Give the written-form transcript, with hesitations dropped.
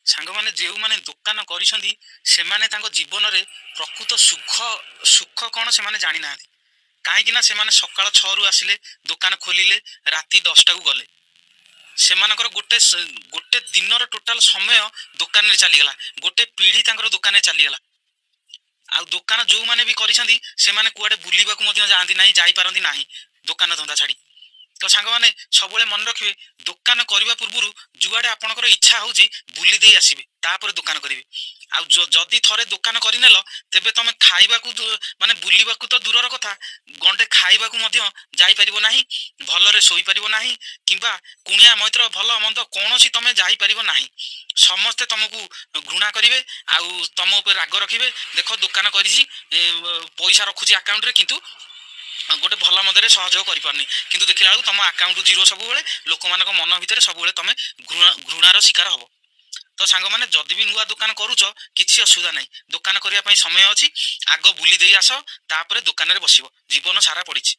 ସାଙ୍ଗମାନେ, ଯେଉଁମାନେ ଦୋକାନ କରିଛନ୍ତି, ସେମାନେ ତାଙ୍କ ଜୀବନରେ ପ୍ରକୃତ ସୁଖ, ସୁଖ କ'ଣ ସେମାନେ ଜାଣିନାହାନ୍ତି। କାହିଁକି ନା ସେମାନେ ସକାଳ 6ରୁ ଆସିଲେ, ଦୋକାନ ଖୋଲିଲେ, ରାତି 10ଟାକୁ ଗଲେ। ସେମାନଙ୍କର ଗୋଟେ ଦିନର ଟୋଟାଲ ସମୟ ଦୋକାନରେ ଚାଲିଗଲା। ଗୋଟେ ପିଢ଼ି ତାଙ୍କର ଦୋକାନରେ ଚାଲିଗଲା। ଆଉ ଦୋକାନ ଯେଉଁମାନେ ବି କରିଛନ୍ତି, ସେମାନେ କୁଆଡ଼େ ବୁଲିବାକୁ ମଧ୍ୟ ଯାଆନ୍ତି ନାହିଁ, ଯାଇପାରନ୍ତି ନାହିଁ ଦୋକାନ ଧନ୍ଦା ଛାଡ଼ି। ତ ସାଙ୍ଗମାନେ, ସବୁବେଳେ ମନେ ରଖିବେ, ଦୋକାନ କରିବା ପୂର୍ବରୁ ଯୁଆଡ଼େ ଆପଣଙ୍କର ଇଚ୍ଛା ହେଉଛି ବୁଲି ଦେଇ ଆସିବେ, ତାପରେ ଦୋକାନ କରିବେ। ଆଉ ଯଦି ଥରେ ଦୋକାନ କରିନେଲ, ତେବେ ତମେ ଖାଇବାକୁ ମାନେ ବୁଲିବାକୁ ତ ଦୂରର କଥା, ଗଣ୍ଡେ ଖାଇବାକୁ ମଧ୍ୟ ଯାଇପାରିବ ନାହିଁ, ଭଲରେ ଶୋଇପାରିବ ନାହିଁ, କିମ୍ବା କୁଣିଆ ମୈତ୍ର ଭଲ ମନ୍ଦ କୌଣସି ତମେ ଯାଇପାରିବ ନାହିଁ। ସମସ୍ତେ ତମକୁ ଘୃଣା କରିବେ ଆଉ ତମ ଉପରେ ରାଗ ରଖିବେ। ଦେଖ, ଦୋକାନ କରିଛି, ପଇସା ରଖୁଛି ଆକାଉଣ୍ଟରେ, କିନ୍ତୁ ଗୋଟେ ଭଲ ମନ୍ଦରେ ସହଯୋଗ କରିପାରୁନି। କିନ୍ତୁ ଦେଖିଲା ବେଳକୁ ତମ ଆକାଉଣ୍ଟ ଜିରୋ ସବୁବେଳେ। ଲୋକମାନଙ୍କ ମନ ଭିତରେ ସବୁବେଳେ ତମେ ଘୃଣାର ଶିକାର ହବ। ତ ସାଙ୍ଗମାନେ, ଯଦି ବି ନୂଆ ଦୋକାନ କରୁଛ, କିଛି ଅସୁବିଧା ନାହିଁ। ଦୋକାନ କରିବା ପାଇଁ ସମୟ ଅଛି। ଆଗ ବୁଲି ଦେଇ ଆସ, ତାପରେ ଦୋକାନରେ ବସିବ। ଜୀବନ ସାରା ପଡ଼ିଛି।